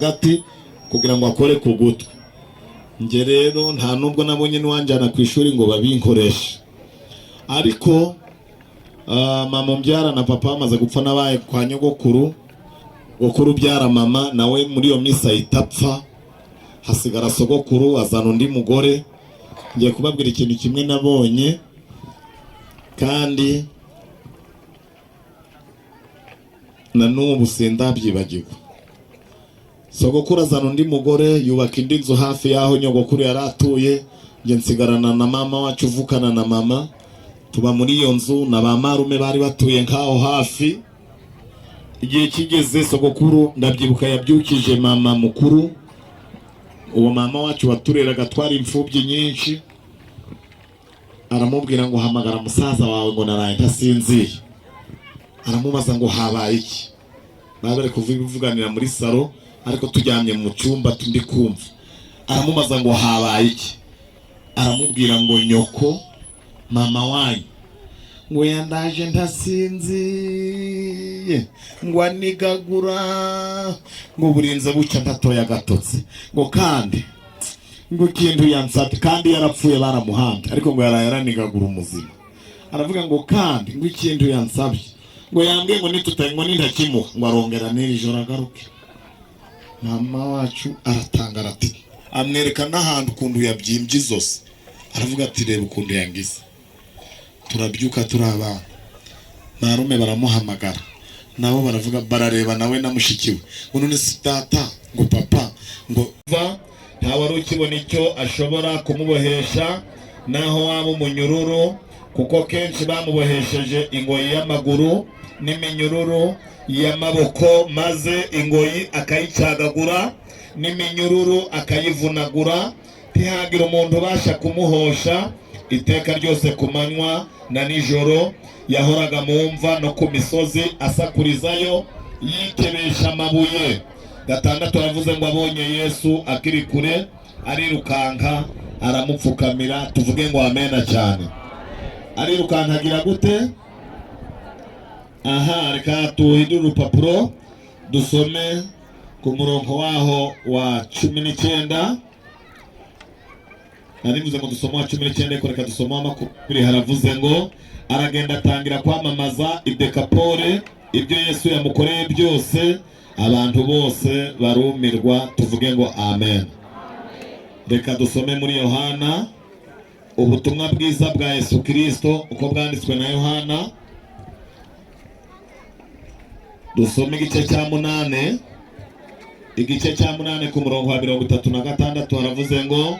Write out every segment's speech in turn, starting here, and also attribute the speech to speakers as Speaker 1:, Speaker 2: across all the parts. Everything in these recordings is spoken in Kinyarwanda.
Speaker 1: Hagati kugira ngo akore ku gutwi. Njye rero nta nubwo nabonye n'uwanjyana ku ishuri ngo babinkoreshe, ariko mama umbyara na papa bamaze gupfa, nabaye kwa nyogokuru. Gokuru ubyara mama nawe muri iyo minsi ahita apfa, hasigara sogokuru, azana undi mugore. Ngiye kubabwira ikintu kimwe nabonye kandi na n'ubu sindabyibagirwa. Sogokuru azana undi mugore, yubaka indi nzu hafi y'aho nyogokuru yari atuye. Njye nsigarana na mama wacu uvukana na mama, tuba muri iyo nzu na ba marume bari batuye nk'aho hafi. Igihe kigeze, sogokuru, ndabyibuka, yabyukije mama mukuru, uwo mama wacu watureraga, twari imfubyi nyinshi, aramubwira ngo: "Hamagara musaza wawe," ngo naraye ntasinziye. Aramubaza ngo: "Habaye iki?" Bari bari kuvuganira muri salo, ariko turyamye mu cyumba ndi kumva. Aramubaza ngo: "Habaye iki?" Aramubwira ngo: "Nyoko, mama wanyu, ngo yandaje ntasinziye, ngo anigagura, ngo burinze bucya ntatoya agatotsi, ngo kandi ngo ikintu yansabye, kandi yarapfuye baramuhambye, ariko ngo yaraye aranigagura umuzima." Aravuga ngo: "Kandi ngo ikintu yansabye, ngo yambwiye ngo nitutaye, ngo nintakimuha, ngo arongera n'iri joro agaruke." Mama wacu aratangara, ati amwereka n'ahantu ukuntu yabyimbye izosi, aravuga ati: "Reba ukuntu yangize." Turabyuka turi abana, marume baramuhamagara, nabo baravuga, barareba nawe na mushiki we, ngo: "None si data?" Ngo: "Papa," ngo va nta wari ukibona icyo ashobora kumubohesha naho waba umunyururu, kuko kenshi bamubohesheje ingoyi y'amaguru n'iminyururu y'amaboko, maze ingoyi akayicagagura n'iminyururu akayivunagura, ntihagira umuntu ubasha kumuhosha. Iteka ryose ku manywa na nijoro yahoraga mu mva no ku misozi, asakurizayo, yikebesha amabuye. 6 aravuze ngo abonye Yesu akiri kure, arirukanka aramupfukamira. Tuvuge ngo amena cyane. Arirukanka agira gute? Aha reka tuhindure urupapuro, dusome ku murongo waho wa 19. Narivuze ngo dusome wa 19, ariko reka dusome wa 20. Haravuze ngo aragenda atangira kwamamaza i Dekapole ibyo Yesu yamukoreye byose, abantu bose barumirwa. Tuvuge ngo amen. Reka dusome muri Yohana, ubutumwa bwiza bwa Yesu Kirisito uko bwanditswe na Yohana. Dusome igice cya 8, igice cya 8 ku murongo wa 36. Haravuze ngo: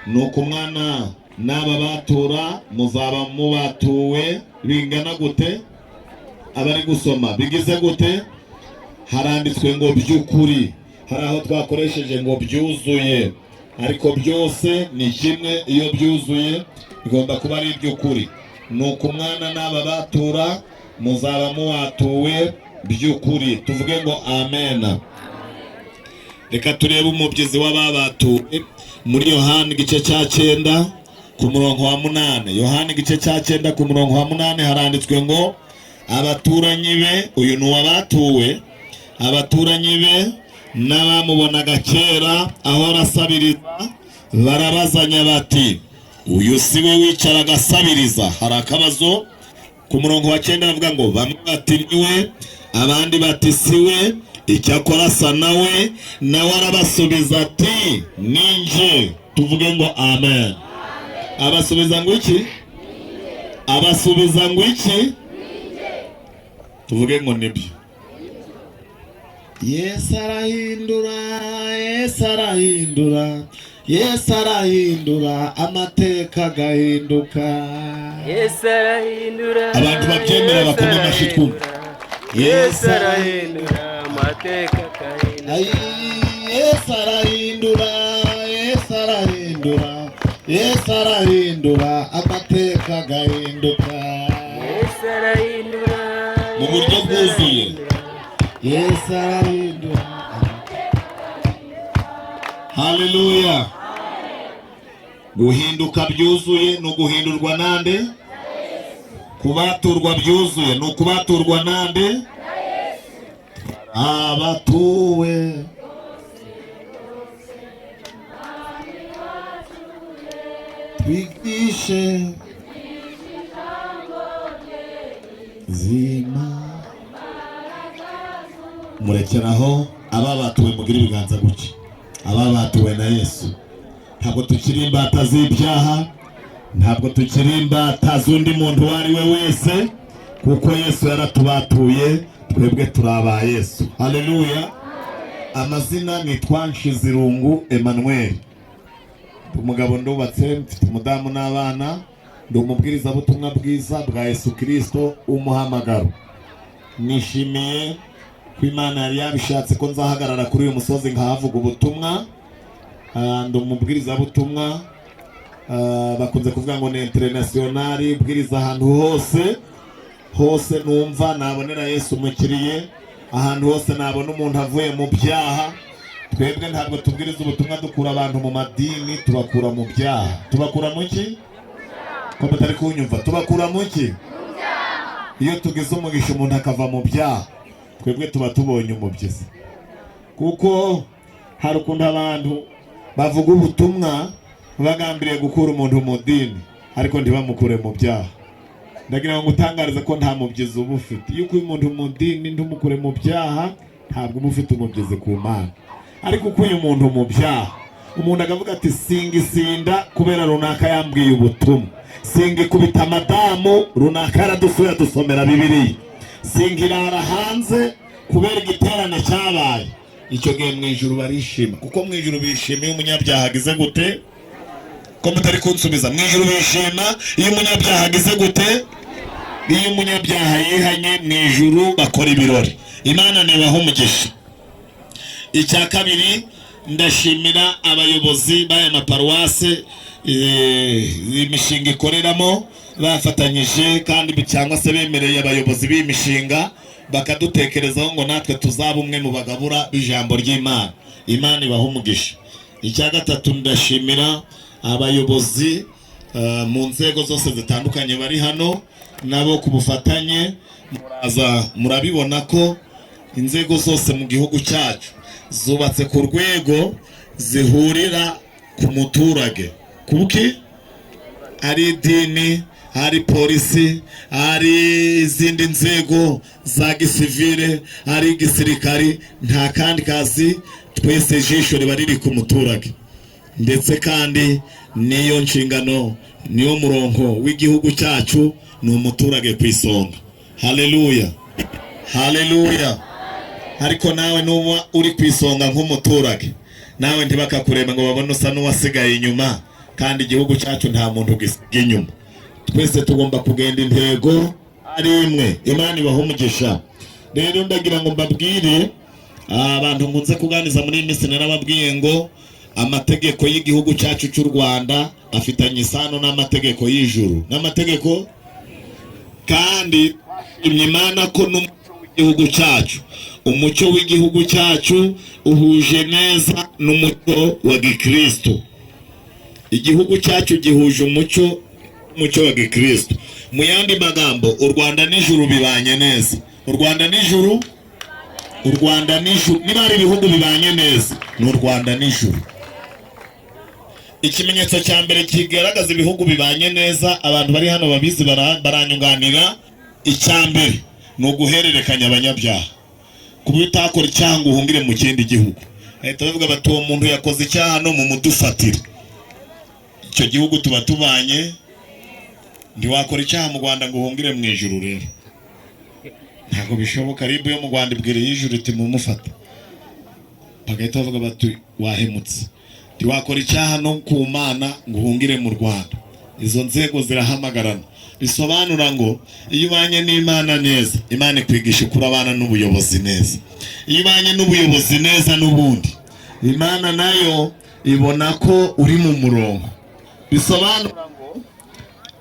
Speaker 1: "Nuko Umwana n'aba batura, muzaba mubatuwe bingana gute?" Abari gusoma, bigize gute? Haranditswe ngo by'ukuri. Hari aho twakoresheje ngo byuzuye, ariko byose ni kimwe, iyo byuzuye bigomba kuba ari iby'ukuri. "Nuko Umwana n'aba batura, muzaba muwatuwe by'ukuri." Tuvuge ngo amena. Reka turebe umubyizi w'ababatuwe muri Yohani igice cya 9 ku murongo wa 8. Yohani igice cya 9 ku murongo wa 8, haranditswe ngo abaturanyi be, uyu ni uwabatuwe, abaturanyi be n'abamubonaga kera ahora asabiriza barabazanya bati: "Uyu si we wicaraga asabiriza?" Hari akabazo. Ku murongo wa 9 aravuga ngo bamwe bati: "Ni we," abandi bati: "Si we, icyakora asa nawe." Nawe arabasubiza ati: "Ninjye." Tuvuge ngo amen. Abasubiza ngo iki? Abasubiza ngo iki? Tuvuge ngo nibyo. Yesu arahindura, Yesu arahindura, Yesu arahindura amateka agahinduka.
Speaker 2: Yesu arahindura.
Speaker 1: Abantu babyemera
Speaker 2: Yesu
Speaker 1: bakoma amashyi twumve.
Speaker 2: arahindura. Yesu arahindura amateka agahinduka.
Speaker 1: Ayi, Yesu arahindura, Yesu arahindura, Yesu arahindura amateka agahinduka.
Speaker 2: Yesu arahindura.
Speaker 1: Mu buryo
Speaker 2: Yesu
Speaker 1: bwuzuye.
Speaker 2: arahindura.
Speaker 1: Yesu arahindura. Haleluya! Guhinduka byuzuye ni uguhindurwa nande? Kubaturwa byuzuye ni ukubaturwa nande? Abatuwe. Twigishe zima. Murekeraho. Ababatuwe mugire ibiganza gutya. Ababatuwe na Yesu, ntabwo tukiri imbata z'ibyaha, ntabwo tukiri imbata z'undi muntu uwo ari we wese, kuko Yesu yaratubatuye. Twebwe turi aba Yesu. Haleluya! Amazina nitwa Nshizirungu Emmanuel. Ndi umugabo, ndubatse, mfite umudamu n'abana. Ndi umubwirizabutumwa bwiza bwa Yesu Kirisito umuhamagaro. Nishimiye ko Imana yari yabishatse ko nzahagarara kuri uyu musozi nkahavuga ubutumwa. Ndi umubwirizabutumwa, bakunze kuvuga ngo ni international, ubwiriza ahantu hose hose numva nabonera Yesu umukiriye, ahantu hose nabona umuntu avuye mu byaha. Twebwe ntabwo tubwiriza ubutumwa dukura abantu mu madini, tubakura mu byaha. Tubakura mu ki? Ko mutari kunyumva? Tubakura mu ki? Iyo tugize umugisha umuntu akava mu byaha, twebwe tuba tubonye umubyizi, kuko hari ukuntu abantu bavuga ubutumwa bagambiriye gukura umuntu mu dini, ariko ntibamukure mu byaha. Ndagira ngo ngutangarize ko nta mubyizi uba ufite. Iyo ukuye umuntu mu dini ntumukure mu byaha, ntabwo uba ufite umubyizi ku Mana. Ariko ukuye umuntu mu byaha, umuntu akavuga ati: "Singisinda kubera runaka yambwiye ubutumwa, singikubita madamu, runaka yaradusuye adusomera Bibiliya, singirara hanze kubera igiterane cyabaye," icyo gihe mu ijuru barishima, kuko mu ijuru bishimiye umunyabyaha agize gute? Ko mutari kunsubiza? Mu ijuru bishima iyo umunyabyaha agize gute? Iyo umunyabyaha yihanye, mu ijuru bakora ibirori. Imana nibaha umugisha. Icya kabiri, ndashimira abayobozi b'aya maparuwase, imishinga ikoreramo, bafatanyije kandi cyangwa se bemereye abayobozi b'iyi mishinga bakadutekerezaho ngo natwe tuzaba umwe mu bagabura b'ijambo ry'Imana. Imana ibaha umugisha. Icya gatatu, ndashimira abayobozi mu nzego zose zitandukanye bari hano nabo ku bufatanye. Muraza murabibona ko inzego zose mu gihugu cyacu zubatse ku rwego zihurira ku muturage, kuki ari idini, ari polisi, ari izindi nzego za gisivile, ari igisirikari, nta kandi kazi, twese ijisho riba riri ku muturage. Ndetse kandi niyo nshingano, niyo murongo w'igihugu cyacu, ni umuturage ku isonga. Haleluya, haleluya! Ariko nawe nuba uri ku isonga nk'umuturage, nawe ntibakakureba ngo babone usa n'uwasigaye inyuma, kandi igihugu cyacu nta muntu gisiga inyuma. Twese tugomba kugenda intego ari imwe. Imana ibaha umugisha. Rero ndagira ngo mbabwire, abantu nkunze kuganiza muri iyi minsi, narababwiye ngo amategeko y'igihugu cyacu cy'u Rwanda afitanye isano n'amategeko y'ijuru n'amategeko. Kandi twashimye Imana ko n'umuco w'igihugu cyacu, umuco w'igihugu cyacu uhuje neza n'umuco wa gikristo. Igihugu cyacu gihuje umuco wa gikristo. Mu yandi magambo, u Rwanda n'ijuru bibanye neza. U Rwanda n'ijuru, u Rwanda n'ijuru, niba hari ibihugu bibanye neza, ni u Rwanda n'ijuru. Ikimenyetso cya mbere kigaragaza ibihugu bibanye neza, abantu bari hano babizi baranyunganira. Icya mbere ni uguhererekanya abanyabyaha. Kuba utakora icyaha ngo uhungire mu kindi gihugu, bahita bavuga bati: "Uwo muntu yakoze icyaha, no mumudufatire." Icyo gihugu tuba tubanye. Ntiwakora icyaha mu Rwanda ngo uhungire mu ijuru. Rero ntabwo bishoboka. RIB yo mu Rwanda ibwira iy'ijuru iti: "Mumufate." Bagahita bavuga bati: "Wahemutse." Ntiwakora icyaha no ku Mana ngo uhungire mu Rwanda. Izo nzego zirahamagarana. Bisobanura ngo iyo ubanye n'Imana neza, Imana ikwigisha uko urabana n'ubuyobozi neza. Iyo ubanye n'ubuyobozi neza, n'ubundi Imana nayo ibona ko uri mu murongo. Bisobanura ngo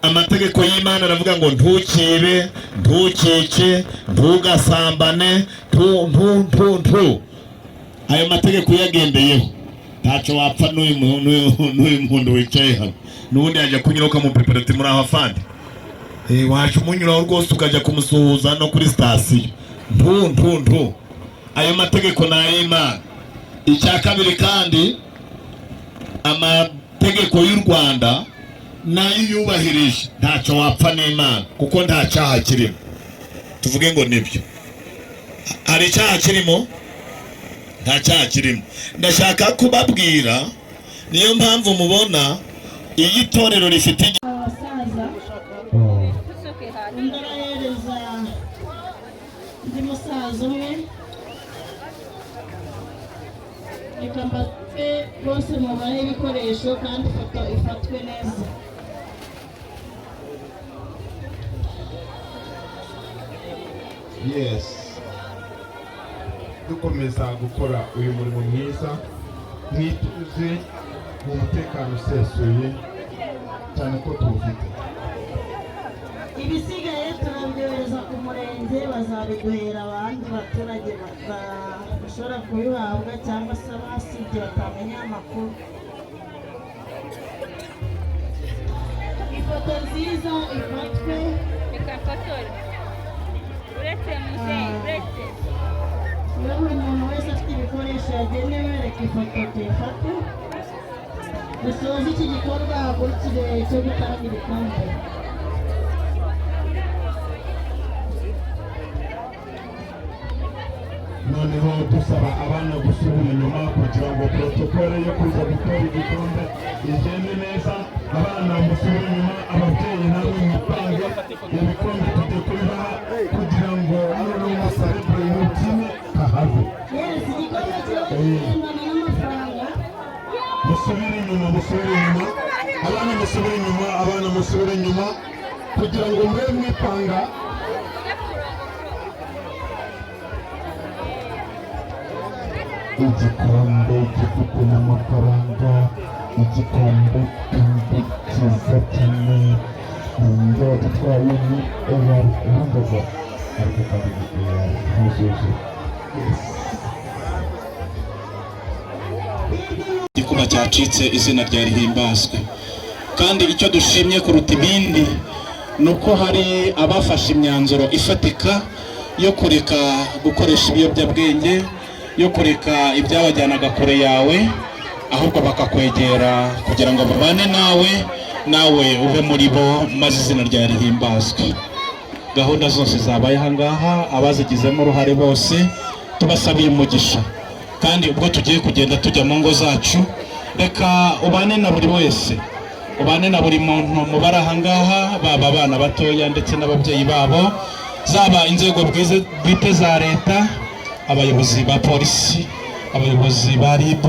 Speaker 1: amategeko y'Imana aravuga ngo ntukibe, ntukice, ntugasambane, ntu ntu ntu ntu. Ayo mategeko uyagendeyeho, ntacyo wapfa n'uyu muntu wicaye hano. N'ubundi yajya kunyura ukamupepera ati: "Muri aho afande." Waje umunyuraho rwose, ukajya kumusuhuza no kuri sitasiyo. Ntu ntu ntu. Ayo mategeko ni ay'Imana. Icya kabiri kandi, amategeko y'u Rwanda Nayo yubahirije, ntacyo wapfa n'Imana, kuko nta cyaha kirimo. Tuvuge ngo nibyo, hari icyaha kirimo? Nta cyaha kirimo. Ndashaka kubabwira, niyo mpamvu mubona iyo itorero rifite
Speaker 3: Abasaza, undi arahereza undi musaza umwe. Reka mbate bose mubahe ibikoresho kandi ifoto ifatwe neza.
Speaker 4: Yes, dukomeza gukora uyu murimo mwiza mwituze mu mutekano usesuye cyane ko tuwufite.
Speaker 3: Ibisigaye turabyohereza ku murenge, bazabiduhera abandi baturage bashobora kubihabwa cyangwa se abasibye batamenya amakuru. Ifoto nziza ifatwe.
Speaker 5: Reka mfotore. Uretse muzehe, uretse.
Speaker 3: Iyo buri muntu wese afite ibikoresho yagenewe, reka ifoto tuyifate, dusoze iki gikorwa, hagurukire cyo gutanga ibikombe.
Speaker 4: Noneho dusaba abana gusubira inyuma kugira ngo protokole yo kuza gutora igikombe igende neza. Abana musubire inyuma, ababyeyi namwe mwipange, ibikombe tujye kubibaha kugira ngo noneho muserebure, mubyine kahave.
Speaker 3: Yes, igikombe kiba kigendana n'amafaranga.
Speaker 4: Musubire inyuma, musubire inyuma, abana musubire inyuma, abana musubire inyuma kugira ngo mube mwipanga. Igikombe gifite n'amafaranga, igikombe kandi cyiza cyane. Ninde wagitwaye? Ni AR Bumbogo, ariko kandi ni AR Nkuzuzu. Yes.
Speaker 6: Igikuba cyacitse, izina rya rihimbazwe. Kandi icyo dushimye kuruta ibindi ni uko hari abafashe imyanzuro ifatika yo kureka gukoresha ibiyobyabwenge, yo kureka ibyabajyanaga kure yawe, ahubwo bakakwegera kugira ngo babane nawe, nawe ube muri bo, maze izina rya rihimbazwe. Gahunda zose zabaye aha ngaha, abazigizemo uruhare bose tubasabiye umugisha. Kandi ubwo tugiye kugenda tujya mu ngo zacu, reka ubane na buri wese, ubane na buri muntu mu bari aha ngaha, baba abana batoya ndetse n'ababyeyi babo, zaba inzego bwite za leta, abayobozi ba polisi, abayobozi ba RIB,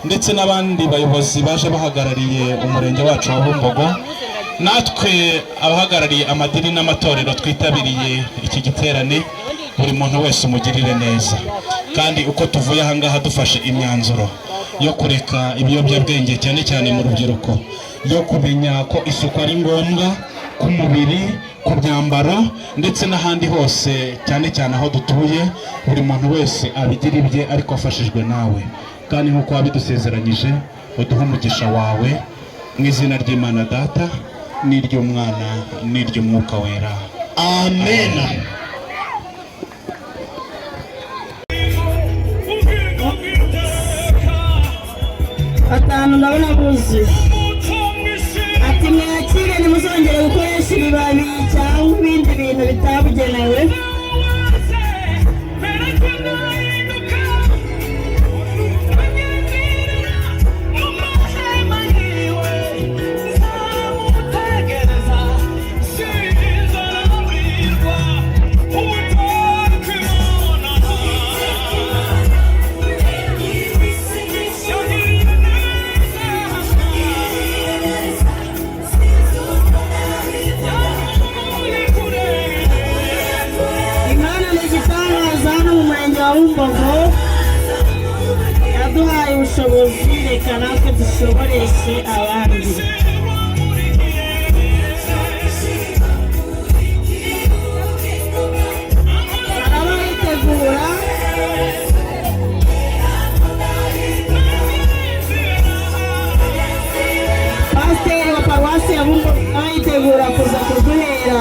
Speaker 6: ndetse n'abandi bayobozi baje bahagarariye umurenge wacu wa Bumbogo, natwe abahagarariye amadini n'amatorero twitabiriye iki giterane. Buri muntu wese umugirire neza. Kandi uko tuvuye aha ngaha dufashe imyanzuro yo kureka ibiyobyabwenge, cyane cyane mu rubyiruko, yo kumenya ko isuku ari ngombwa ku mubiri, ku myambaro ndetse n'ahandi hose, cyane cyane aho dutuye, buri muntu wese abigira ibye ariko afashijwe nawe. Kandi nk'uko wabidusezeranyije, uduhe umugisha wawe mu izina ry'Imana Data n'iry'Umwana n'iry'Umwuka Wera.
Speaker 1: Amen.
Speaker 3: Batanu ndabona buzuye. Ati mwakire, ntimuzongere gukoresha ibibabi cyangwa ibindi bintu bitabugenewe. Imana ni igitangaza hano mu murenge wa Bumbogo, yaduhaye ubushobozi, reka natwe dushoboreshe abandi. Baraba bitegura. Pasiteri wa paruwasi ya Bumbogo nawe yitegura kuza kuduhera.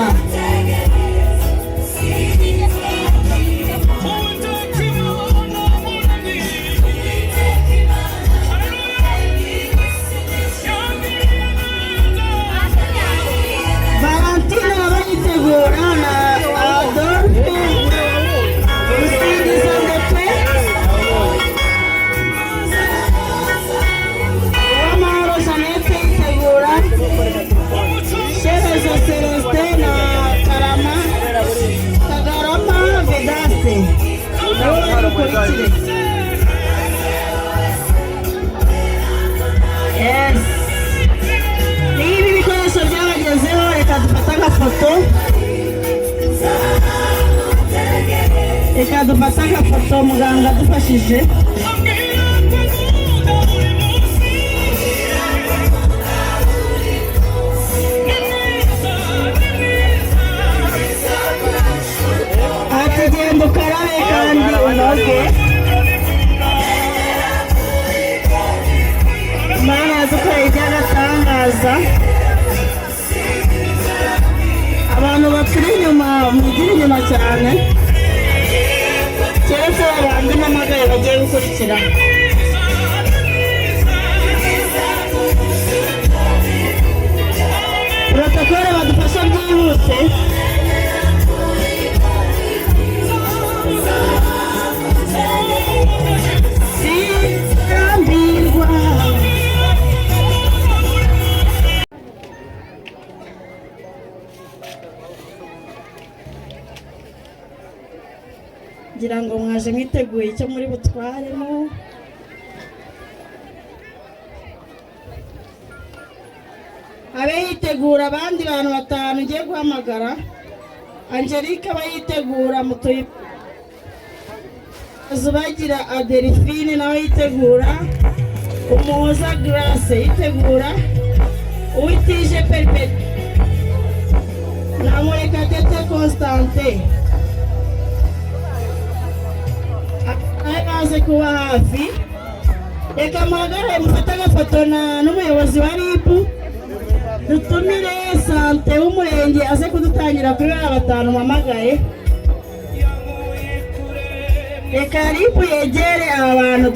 Speaker 3: Reka dufate agafoto, muganga adufashije. Ati genda ukarabe kandi unoge. Imana yadukoreye iby'agatangaza. Abantu baturi inyuma, mugire inyuma cyane, keretse babandi mpamagaye bagiye gukurikira. Protokole badufasha byihuse. Sinzambirwa. Ngira ngo mwaje mwiteguye icyo muri butwaremo. Abe yitegura abandi bantu batanu ngiye guhamagara. Angelique aba yitegura, mutuye Zubagira Adelphine nawe yitegura, Umuhoza Grace yitegura, Uwitije Perpet na Murekatete Constantin nawe baze kuba hafi. Reka muhagarare mufate agafoto na n'umuyobozi wa RIB, dutumire sante w'umurenge aze kudutangira kuri bariya batanu mpamagaye. Reka RIB yegere aba bantu.